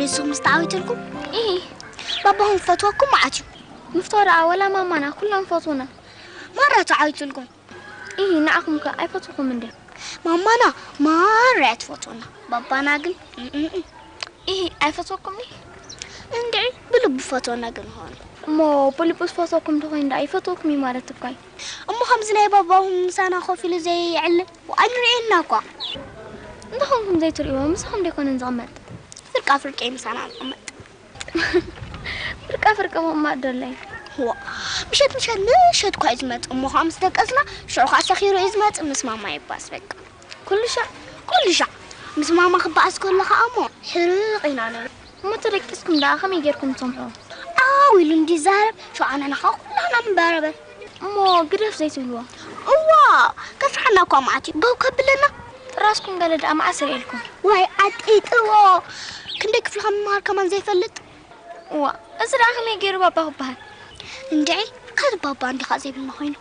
ርእሱ ምስ ተዓዊትልኩም? ኢሂ። ባባኹም ክፈትወኩም መዓት እዩ። ምፍቶ ደኣ ወላ ማማና ኩሎም ፈትውና። ማራ ተዓዊትልኩም? ኢሂ፣ ንዓኹም ከ ኣይፈትውኹም እንዴ? ማማና ማራ እያ ትፈትወና። ባባና ግን እም፣ እም፣ እም። ኢሂ፣ ኣይፈትወኩም ድዩ? እንድዒ ብልቡ ፈትወና ግን ኾነ። እሞ ብልቡ ዝፈትወኩም እንተኾይኑ ደኣ ይፈትወኩም እዩ ማለት እኮ እዩ። እሞ ከምዚ ናይ ባባኹም ምሳና ኮፍ ኢሉ ዘይዕልል ኣይንርእየና እኳ። እንተኾንኩም ዘይትርእይዎ ምሳኹም ደይኮነን ዝቕመጥ? ፍርቃ ፍርቂ ምሳና ዝቕመጥ። ፍርቃ ፍርቂ ምቕማጥ ደለይ። ዋ፣ ምሸት ምሸት ምሸት እኳ እዩ ዝመጽእ። እሞ ኸዓ ምስ ደቀስና ሽዑ ኸዓ ሰኺሩ እዩ ዝመጽእ። ምስ ማማ ይባስ በቃ። ኩሉ ሻዕ? ኩሉ ሻዕ። ምስ ማማ ክበኣስ ከሎ ኸዓ እሞ ሕርቕ ኢና ንብል። እሞ ተደቂስኩም ደኣ ከመይ ጌርኩም ትሰምዑ? ዓው ኢሉ እንዲ ይዛረብ፣ ሽዑ ኣነና ኸዓ ኩላና ንበራበር። እሞ ግደፍ ዘይትብልዎ? እዋ፣ ከስሓና እኳ መዓት እዩ። ገው ከብለና። ጥራስኩም ገለ ደኣ መዓስ ርእየልኩም? ዋይ፣ ዓጢጥዎ። ክንደይ ክፍሊ ከም ምምሃር ከማን ዘይፈልጥ። እዋ፣ እዚ ደኣ ከመይ ገይሩ ባባ ክበሃል? እንድዒ፣ ካዚ ባባ እንዲኻ ዘይብልና ኮይኑ።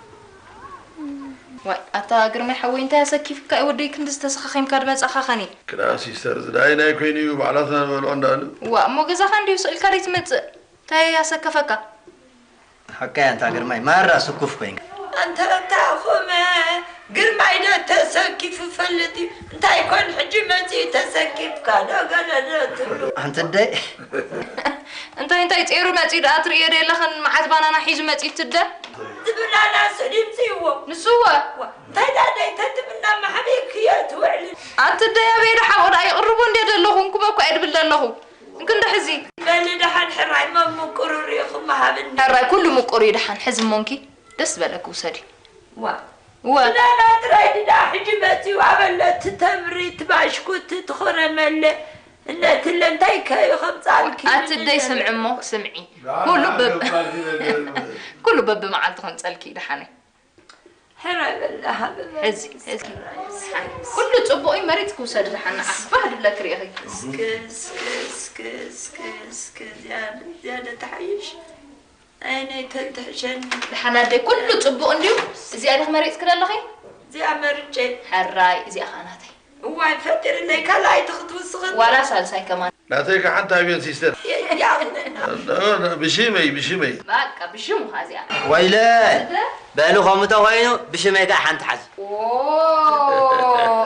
ዋይ፣ ኣታ ግርማይ ሓወይ፣ እንታይ ኣሰኪፉካ እዩ ወደይ ክንዲ ዝተሰኻኺምካ ድመጻኻ ኸኒ? ክዳ ሲስተር፣ እዚ ደኣ ናይ ኮይኑ እዩ፣ ባዕላትና ንበልዖ እንዳሉ። ዋ፣ እሞ ገዛኻ እንድዩ ስቕ ኢልካ ደይትመጽእ? እንታይ ኣሰከፈካ? ሓቀይ ኣንታ ግርማይ፣ ማራ ስኩፍ ኮይንካ። ኣንታ ኣታኹም፣ ግርማይ ዶ ተሰኪፉ ፈልጥ እዩ? እንታይ ኮን ሕጂ መጺኡ ተሰኪፍካ ዶ ገለ ዶ ትብሉ? ኣንቲ ኣደይ። እንታይ እንታይ ጼሩ መጺኡ ደኣ ትርእዮ ዶ የለኽን? መዓት ባናና ሒዙ መጺኡ ትደ? ዝብላና እሱ ድምጺ እዎ። ንሱ እወ። ዋ፣ እንታይ ደኣ ደይ ተትብልና መሓቢእክዮ ትውዕሊ። ኣንቲ ኣደይ ኣበይ ደሓን ወዳ ይቕርቦ እንድየ ደለኹ፣ እንኩበ እኮ እየ ድብል ደለኹ። እንክንዲ ሕዚ። በሊ ደሓን ሕራይ መ ምቁሩር ኢኹም መሃብኒ። ሕራይ ኩሉ ምቁር እዩ ደሓን፣ ሕዚ እሞ እንኪ ደስ በለኪ ውሰዲ። ዋ። እወ። ዝናና ጥራይ ድዳ ሕጂ መጺኡ ኣበለ እቲ ተምሪ፣ እቲ ባሽኩቲ፣ እቲ ኾረመለ፣ እነትለ እንታይ ከዩ ከምጻልኪ ኣቲ ደይ ስምዒ እሞ ስምዒ። ኩሉ በብ-፣ ገባቲ ነገር። ኩሉ በብመዓልቱ ከምጸልኪ ደሓነይ። ሕራይ በላ ሃበ በላ። ሕዚ፣ ሕዚ። ኩሉ ጽቡቕ እዩ፣ መሬት ክውሰድ ደሓን ንዓ። ባህ ድብለኪ ርኢኺ። እስኪ፣ እስኪ፣ እስኪ፣ እስኪ፣ እስኪ፣ ዝያዳ፣ ዝያዳ ተሓይሽ። ኣይ፣ ናይ ተልትሕሸኒ። ደሓን ኣደይ፣ ኩሉ ጽቡቕ እንድዩ። እዚኣ ዲኺ መሪጽኪ ዘለኺ? እዚኣ መርጨ። ሕራይ፣ እዚኣ ኸኣ ናተይ። እዋይ፣ ፈጢርለይ፣ ካልኣይቲ ክትውስኽን። ዋላ ሳልሳይ ከማን። ናተይ ከዓ ሓንቲ ኣብየን ሲስተር። ያ-፣ ያ-፣ ብሽመይ፣ ብሽመይ። በቃ፣ ብሽሙ ኸኣ እዚኣ። ወይለ፣ እንተ? በሉ፣ ከምኡ ተኾይኑ፣ ብሽመይ ከዓ ሓንቲ ሓዙ። ኦ፣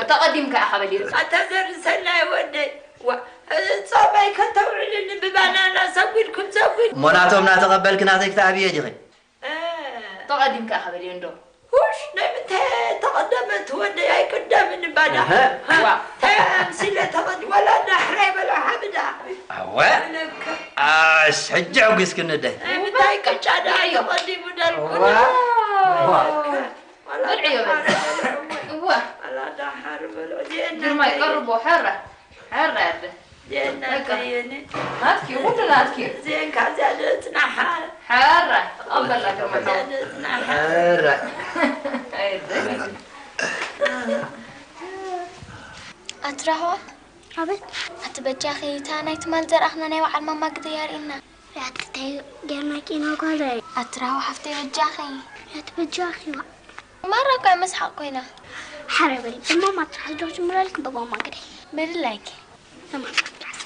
ተቐዲምካ ኢኻ በልዮ። ኣታ ዘርሰናይ ወደይ። ዋ፣ ጾመይ ከተውዕልኒ ብባናና ሰጒድኩም ሰጒድ። እሞ ናቶም እናተቐበልኪ ናተይ ክትኣብዮ ዲኺ? እ። ተቐዲምካ ኢኻ በልዮ እንዶ። ሁሽ፣ ናይ ምንታይ ተቐደመት ወደይ ኣይቅደምን ባዳ። እህ። ዋ። እንታይ ኣምሲለ ተቐድ-፣ ወላ ዳሕራይ በላ ሓብዳ። ኣወ። ለካ። ኣስ፣ ሕጂ ኣጒስክኒ ኣደይ። ናይ ምንታይ ቅጫ ደኣ ተቐዲሙ ደልኩና። ዋ። ዋ። ለካ። ወላ ብልዕዮ በል። ዳሓር በልዑ። እወ። ወላ ዳሓር በልዑ። እዚአን ግርማይ ናተይ። ቀርቦ፣ ሕረ። ሕረ ኣደ። እዚአን በቃ። ናተይ እኔ። ናትኪ፣ ኩሉ ናትኪ። እዚአን ካብዚኣ ደጽናሓ። ሕረ። ኣበላ ግርማይ ካብዚኣ ሓወይ። ደጽናሓ። ሕረ። ኣይ፣ ኣደ። ኣትራሆ። ኣቤት። ኣቲ በጃኺ፣ እታ ናይ ትማል ዘርኣኽና ናይ በዓል ማማ ግደይ ኣርእና። ያትተይ ጌርና ኪኖ ጓለይ። ኣትራሆ ሓፍተይ በጃኺ። ያት በጃኺ ዋ። ማራ እኳ መስሓቕ ኮይና። ሓረ በሊ፣ እሞ ማትራስ ዶ ጅምረልክ በማማ ግደይ። በድላይኪ። እማ ማትራስ።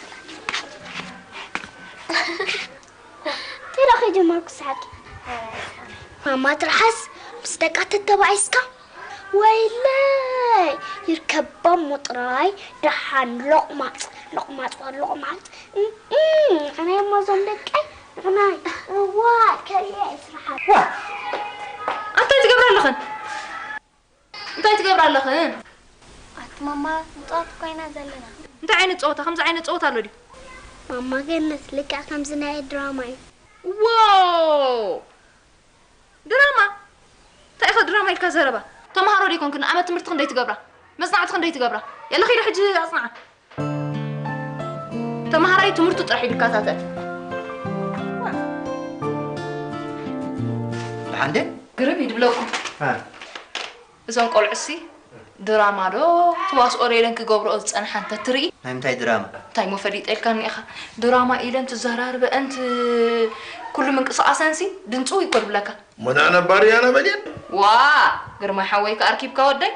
ቴራ ከይጀመርኩ ሰሓቂ። ማማ ትርሓስ ምስ ደቃ ተተባኢስካ? ወይለይ! ይርከቦም ጥራይ ደሓን ሎቕማጽ፣ ሎቕማጽ፣ ዋ ሎቕማጽ። እም፣ እም፣ ንዕናይ እሞ እዞም ደቀይ፣ ንዕናይ። እዋይ፣ ከርእየ እየ ስራሓት። ዋ! ኣንታይ ትገብራ ኣለኽን? እንታይ ትገብራ ኣለኽን? ኣቲ ማማ፣ ንጻወት እኮ ኢና ዘለና። እንታይ ዓይነት ጸወታ? ከምዚ ዓይነት ጸወታ ኣሎ ድዩ? ማማ ገነት፣ ልክዕ ከምዚ ናይ ድራማ እዩ። ዎ! ድራማ? እንታይ ኢኻ ድራማ ኢልካ ዘረባ? ተምሃሮ ዶ ኣይኮንክን? ኣመት ትምህርቲ ክንደይ ትገብራ? መጽናዕቲ ክንደይ ትገብራ? የለ ኺዲ ሕጂ ኣጽንዓ። ተምሃራይ ትምህርቱ ጥራሕ እዩ ዝከታተል። ደሓን ድየ? ግርም እዩ ድብለኩም። እ። እዞም ቆልዑሲ ድራማ ዶ ተዋስኦ ዶ ኢለን ክገብርኦ ዝጸንሓ እንተ ትርኢ። ናይ ምንታይ ድራማ? እንታይ እሞ ፈሊጠ ኢልካኒ ኢኻ? ድራማ ኢለን ትዘራርበአን ት-፣ ኩሉ ምንቅስቓሰንሲ ድንጽው እኮ ድብለካ። እሞ ንዓ ነባሪ ያና በልየን። ዋ፣ ግርማይ ሓወይ ከኣ ኣርኪብካ ወደይ።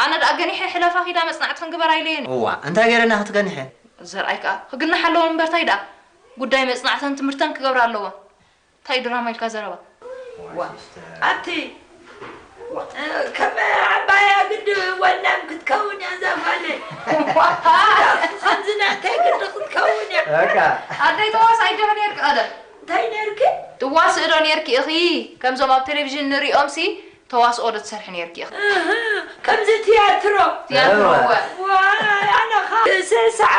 ኣነ ደኣ ገኒሐ ሕለፋ ኺዳ መጽናዕቲ ክንግበር ኣይለየን። እዋ፣ እንታይ ገይረና ክትገንሐ? ዘርኣይ ከኣ ክግናሕ ኣለዎ እምበር ታይ ደኣ? ጉዳይ መጽናዕተን ትምህርተን ክገብራ ኣለወን። እንታይ ድራማ ኢልካ ዘረባ? ዋ፣ ኣቲ፣ ዋ፣ እ፣ ከም ዓባያ ግዲ ወናም ክትከውን እያ እዛ ጓለይ። ከምዚ ናተይ ግዲ ክትከውን እያ። በቃ። ኣደይ ተዋሳኢት ዲኺ ነይርኪ ቀደም? እንታይ ነይርኪ? ትዋስኢ ዶ ነይርኪ ኢኺ? ከምዞም ኣብ ቴሌቪዥን ንሪኦምሲ ተዋስኦ ዶ ትሰርሒ ነይርኪ ኢኺ? እህ፣ ከምዚ ትያትሮ። ትያትሮ፣ እወ። እወ። ዋይ፣ ኣነ ኸ ስዕስዓ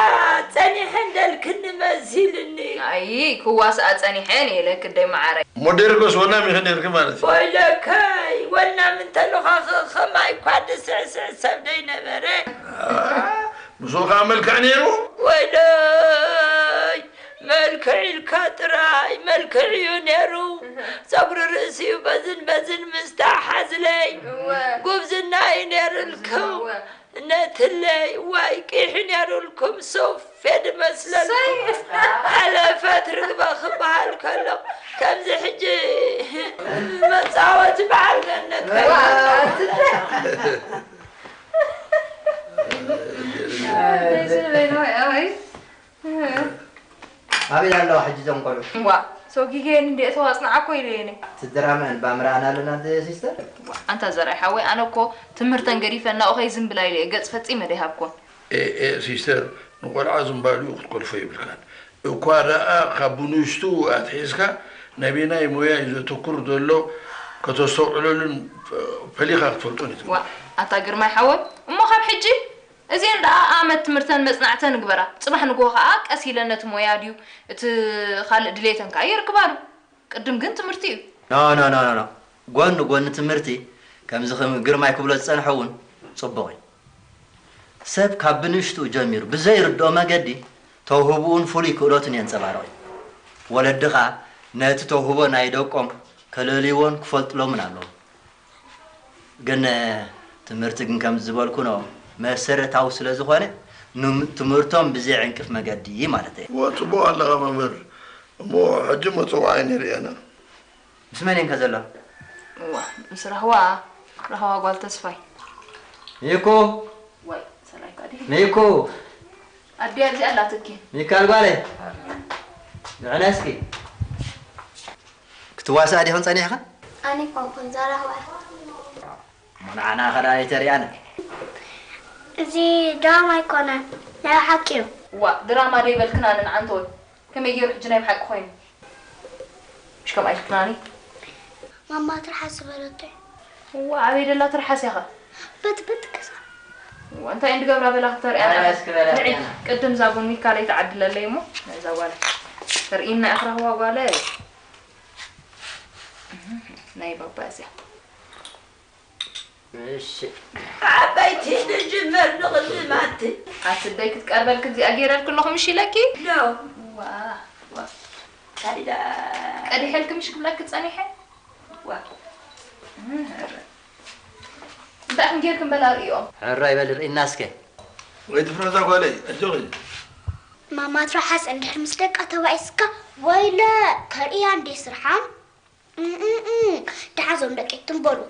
ጸኒሐ እንደልክኒ መሲልኒ። ኣይ፣ ክዋስኣ ጸኒሐ እየ ኢለ ክደይ መዓረይ። ሞዴርኮስ ወናም ኢኺ ነይርኪ ማለት እዩ። ወይለከይ፣ ወናም እንተለኻ ኸ-፣ ኸማይ እኳ ድስዕስዕ ሰብ ደይነበረ። ኣ፣ ምስኡ ኸዓ መልክዕ ነይሩ። ወይለይ፣ መልክዕ ኢልካ ጥራይ፣ መልክዕ እዩ ነይሩ። ጸጉሪ ርእሲኡ በዝን በዝን ምስ ተሓዝለይ፣ እወ። ጉብዝና እዩ ነይሩልኩም። እወ። ነትለይ፣ ዋይ፣ ቂሑ ነይሩልኩም፣ ሱፍ እየ ድመስለልኩም። ሰይ። ሓለፈት ርግበ ክበሃል ከሎ፣ ከምዚ ሕጂ መጻወቲ በዓል ገነት ዋ፣ ኣትለ። ኣይ፣ ኣይ። ኣበይ ኣለዋ ሕጂ እዞም ቆልዑ? ዋ፣ ሰጊገየን እንድየ እተዋጽንዓኮ ኢለየን። እቲ ድራመ እንባም ረኣና ኣለና፣ ደ ሲስተር? ዋ፣ ኣንታ ዘርኣይ ሓወይ፣ ኣነ እኮ ትምህርተን ገዲፈን ናብኡ ከይዝንብላ ኢለ እየ ገጽ ፈጺመ ደይሃብኩን። ኤ፣ ኤ፣ ሲስተር፣ ንቆልዓ ዝንባሊኡ ክትኮልፎ የብልካን። እኳ ደኣ ካብ ብንእሽቱ ኣትሒዝካ ናበየናይ ሞያ እዩ ዘተኩር ዘሎ ከተስተውዕለሉን ፈሊኻ ክትፈልጦን እዩ። ዋ፣ ኣታ ግርማይ ሓወይ፣ እሞ ካብ ሕጂ እዚኤን ደኣ ኣመት ትምህርተን መጽናዕተን ንግበራ። ጽባሕ ንግሆ ከኣ ቀስ ኢለን ነቲ ሞያ ድዩ እቲ ካልእ ድሌተን ከኣ የርክባሉ። ቅድም ግን ትምህርቲ እዩ። ኖ፣ ኖ፣ ኖ፣ ኖ፣ ኖ። ጎኒ ጎኒ ትምህርቲ፣ ከምዚ ከም ግርማይ ክብሎ ዝጸንሐ እውን ጽቡቕ እዩ። ሰብ ካብ ብንእሽትኡ ጀሚሩ ብዘይርድኦ መገዲ ተውህብኡን ፍሉይ ክእለቱን የንጸባርቕ እዩ። ወለዲ ኸኣ ነቲ ተውህቦ ናይ ደቆም ከለልይዎን ክፈልጥሎምን ኣለዎም። ግን ትምህርቲ ግን ከም ዝበልኩ ነው መሰረታዊ ስለ ዝኾነ ንም-፣ ትምህርቶም ብዘይ ዕንቅፍ መገዲ ማለት እዩ። እወ፣ ጽቡቕ ኣለኻ መምህር። እሞ ሕጂ መጸዋዕይ ንርእየና። ምስ መን እየን ከ ዘለዋ? እዋ፣ ምስ ራህዋ፣ ራህዋ ጓል ተስፋይ። ሚኩ! ወይ፣ ሰላይካ ድዩ? ሚኩ! ኣዲኣ እዚኣ ኣላትኪ። ሚካል ጓለይ! ንዕና እስኪ። ክትዋስኣ ዲኹን ጸኒሕኽን? ኣነ ኣይኮንኩን፣ እዛ ራህዋ እያ። እሞ ንዓና ከ ደኣ ኣይተርእያና። እዚ ድራማ ኣይኮነን፣ ናይ ብሓቂ እዩ። እዋ፣ ድራማ ደይበልክና ንንዓንተወይ። ከመይ ገይሩ ሕጂ ናይ ብሓቂ ኮይኑ? ምሽ ከምኣ ኢልክናኒ? ማማ ትርሓስ ዝበለቶ እዩ። እዋ፣ ኣበይ ደላ ትርሓስ እያ ኸ? በትበትክሳ። እዋ፣ እንታይ እንድገብራ በላ ክተርእያና? ኣረ፣ እስኪ በላ ንዒ፣ ርእያና። ቅድም እዛ ቡን ሚካለይ ትዓድለለይ እሞ፣ ነዛ ጓለይ። ተርእይና ኢኺ ራህዋ ጓለይ። ናይ ባባ እዚኣ። እሺ። ዓበይቲ ንጅምር ንቕድማቲ። ኣቲ ኣደይ ክትቀርበልኪ እዚኣ ገይረልኪ ኣለኹ ምሽ ኢለኪ? ዶ። ዋ፣ ዋ። ካሊዳ። ቀዲሐልኪ ምሽ ክብለኪ ጸኒሐ? ዋ። እህ፣ ኧረ። እንታይ ከም ጌርክን በላ ርእዮም። ሕራይ በሊ ርእይና እስከ። ወይ ድፍረታ ጓለይ፣ ኣጆኺ። ማማ ትርሓስ እንድሕር ምስ ደቃ ተባኢስካ፣ ወይለ፣ ከርእያ እንዴ ስርሓ? እም፣ እም፣ እም። ደሓን ዞም ደቂ ትም በሉ።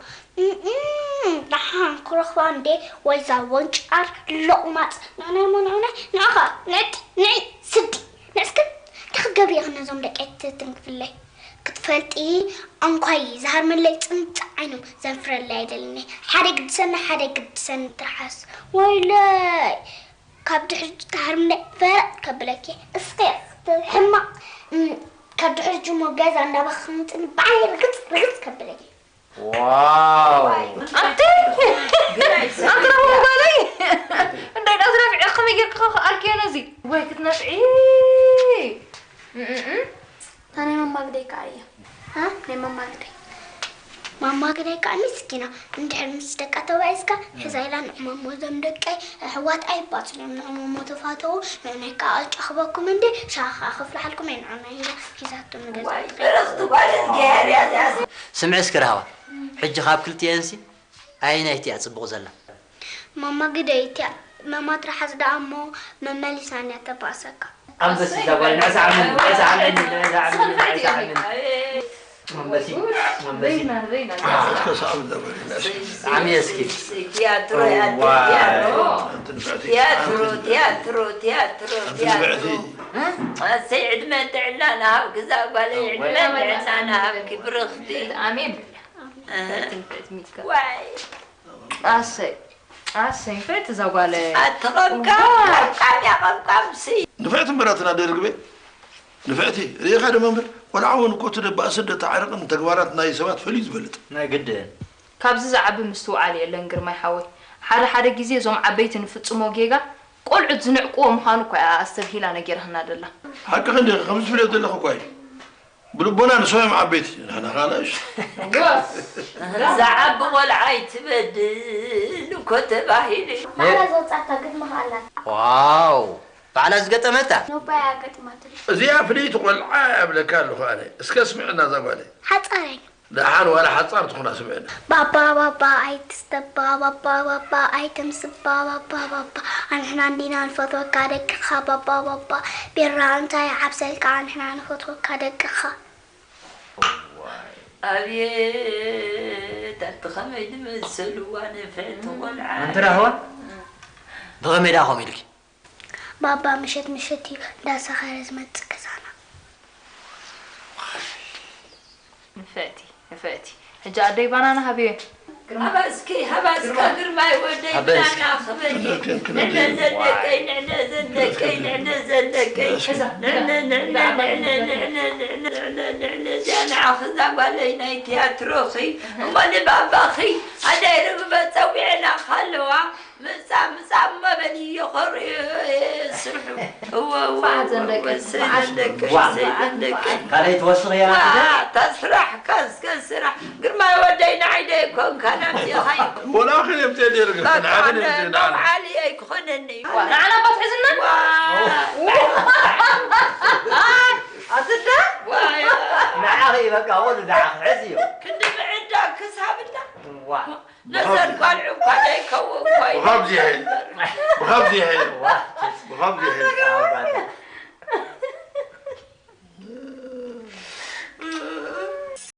እም፣ እም። ደሓን ክረኽባ እንዴ ወይዛ ወንጫር ሎቕማጽ። ንዕናይ እሞ ንዕናይ፣ ንዕኻ፣ ንዕዲ፣ ንዒ፣ ስዲ። ንዕስክን እንታይ ክትገብሪ ኢኽን ነዞም ደቂ ትትንክፍለይ? ክትፈልጢ፣ ኣንኳይ ዝሃርመለይ ጽንጽ ዓይኖም ዘንፍረለይ ኣይደልኒ። ሓደ ግድሰኒ፣ ሓደ ግድሰኒ ትርሓስ። ወይለይ! ካብ ድሕሪ ትሃርምኒ ፈረቕ ከብለኪ። እስኺ ሕማቕ፣ እም፣ ካብ ድሕሪ ጅሞ ገዛ እንዳበኸንክኒ ባዕለይ ርግጽ ርግጽ ከብለኪ። ዋው። ኣንቲ! ኣንቲ ረህዋ ጓለይ! እንዳይ ዳስ ነፍዒ ከመይ ጌርኪ ከ ኣልክዮ ነዚ? ወይ ክትነፍዒ! እም፣ እም፣ እም። ኣነ ማማ ግደይ ከኣ እየ። ሃ? ናይ ማማ ግደይ። ማማ ግደይ ከኣ ምስኪና፣ እንድሕር ምስ ደቃ ተባኢስካ፣ ሕዛ ኢላ ንዕማሞ እዞም ደቀይ ኣሕዋት ኣይባጽሉን፣ ንዕማሞ ተፋተዉ፣ ንዕናይ ከኣ ኣጫኽበኩም እንዴ፣ ሻሂ ከኣ ከፍልሓልኩም እየ፣ ንዕናይ ኢላ ሒዛቶ ንገዛ ዋይ፣ ትኸይድ። በረኽቲ ጓል እግዚኣብሔር እያ እዚኣስ። ስምዒ እስኪ ራህዋ፣ ሕጂ ካብ ክልቲኤንሲ ኣየነይቲ እያ ጽቡቕ ዘላ? ማማ ግደይ እቲኣ፣ ማማ ትርሓስ ደኣ እሞ መመሊሳ እንድያ ተባእሰካ። ኣንበሲት እዛ ጓል፣ ንዕሳ ዓመኒ፣ ንዕሳ ዓመኒ፣ ንዕሳ ዓመኒ፣ ንዕሳ ዓመኒ። ኣንበሲ፣ ኣንበሲ። ርኢና ርኢና ዓሚ እስኪ። ቲያትሮ ዋይ። ቲያትሮ ኣንቲ ንፍዕቲ። ቲያትሮ ቲያትሮ ቲያትሮ ቲያትሮ ንፍዕቲ። ኣሰይ ዕድመን ጥዕናን ሃብኪ እዛ ጓለይ ዕድመን ጥዕናን ሃብኪ ብርኽቲ ኣሜን። እህ። ትንፍዕት ሚትካ ዋይ ኣሰይ ኣሰይ ንፍዕት እዛ ጓለ ኣትቐምቃም ቀምቃም እያ ቀምቃምሲ ንፍዕቲ ምራትና ደርግበ ንፍዕቲ ርኢኻ ደመ እምበር ቆልዓ እውን እኮ እቲ ደባእ ስደት ዓርቕን ተግባራት ናይ ሰባት ፈልዩ ዝፈልጥ ናይ ግድን ካብዚ ዝዓቢ ምስትውዓል የለን ግርማይ ሓወይ። ሓደ ሓደ ግዜ እዞም ዓበይቲ ንፍጽሞ ጌጋ ቆልዑት ዝንዕቅዎ ምዃኑ እኳ እያ ኣስተብሂላ ነጊራትና ደላ። ሓቅኺ እንዲኺ ከምዚ ትብልዮ ዘለኺ እኳ እዩ ብልቦና ንሶም እዮም ዓበይቲ ንሕና ከዓ ንእሽ ዝዓቢ ቆልዓ ኣይትበድል እኮ ተባሂሉ እዩ ባዕላ ዘውፃእካ ግጥሚ ከኣላ ዋው ባዕላ ዝገጠመታ ኖባያ ገጥማ ትብል እዚኣ ፍልይቲ ቆልዓ እብለካ ኣለኹ ኣነ እስከ ስምዕና እዛ ጓለይ ሓፃረኝ ደሓን ዋላ ሓፃር ትኹና ስምዕና ባባ ባባ ኣይትስተባ ባባ ባባ ኣይተምስባ ባባ ባባ ኣንሕና እንዲና ንፈትወካ ደቅኻ ባባ ባባ ቤራ እንታይ ይዓብሰልካ ኣንሕና ንፈትወካ ደቅኻ ኣብየት ኣቲ ከመይ ዝመሰልዋ ንፍዕቲ ቆልዓ ኣንቲ ራህዋ ብኸመይ ደኣ ከምኡ ኢልኪ ባባ ምሸት ምሸት እዩ እንዳሰኸረ ዝመፅእ ገዛና ንፍዕቲ ንፍዕቲ ሕጂ ኣደይ ባናና ሃብዮ ሃባስኪ ሃባስካ ግርማይ ወደይ ሃበስኪ። ብናና ክበል ንዕነ ዘደቀይ ንዕነ ዘደቀይ ንዕነ ዘደቀይ ንዕነ ንዕነ ንዕነ ንዕነ ንዕነ ንዕነ ንዕነ እዚኣ ንዓኺ እዛ ጓለይ ናይ ቲያትሮኺ እሞ ንባባኺ ኣደይ ርግበ ፀዊዕና ካለዋ ምፃ ምፃ እሞ በል እዮ ከርእዮ እየ ስርሑ እወ እወ ሰዓት እወ ዘንደቀ፣ እወ ሰዓት ሰይደንደቀ ዋ። ሰይደንደቀ ካልኣይ ትወስኺ እያ ዋ፣ እታ ስራሕ ካስከ ስራሕ ግርማይ ወደይ ንዓይ ዶ ይኮንካ ናብዚኻ ይኮን ወላኺ ነብቴ ደርግ ንዓኺ ነብቴ ንዓኺ ዓሊ ኣይክኾነኒ እዩ ንዓና እባ ትሕዝና ዋ፣ ኣትዳ ዋ፣ ንዓኺ እዩ በቃ ወሉ ንዓኺ ሕዚ እዩ ክንዲ ምዕዳ ክሳብዳ ዋ ነዘን ቆልዑ እኳ ዘይከውን ኮይኑ ብኸምዚ ይሄድ ብኸምዚ ይሄድ ብኸምዚ ይሄድ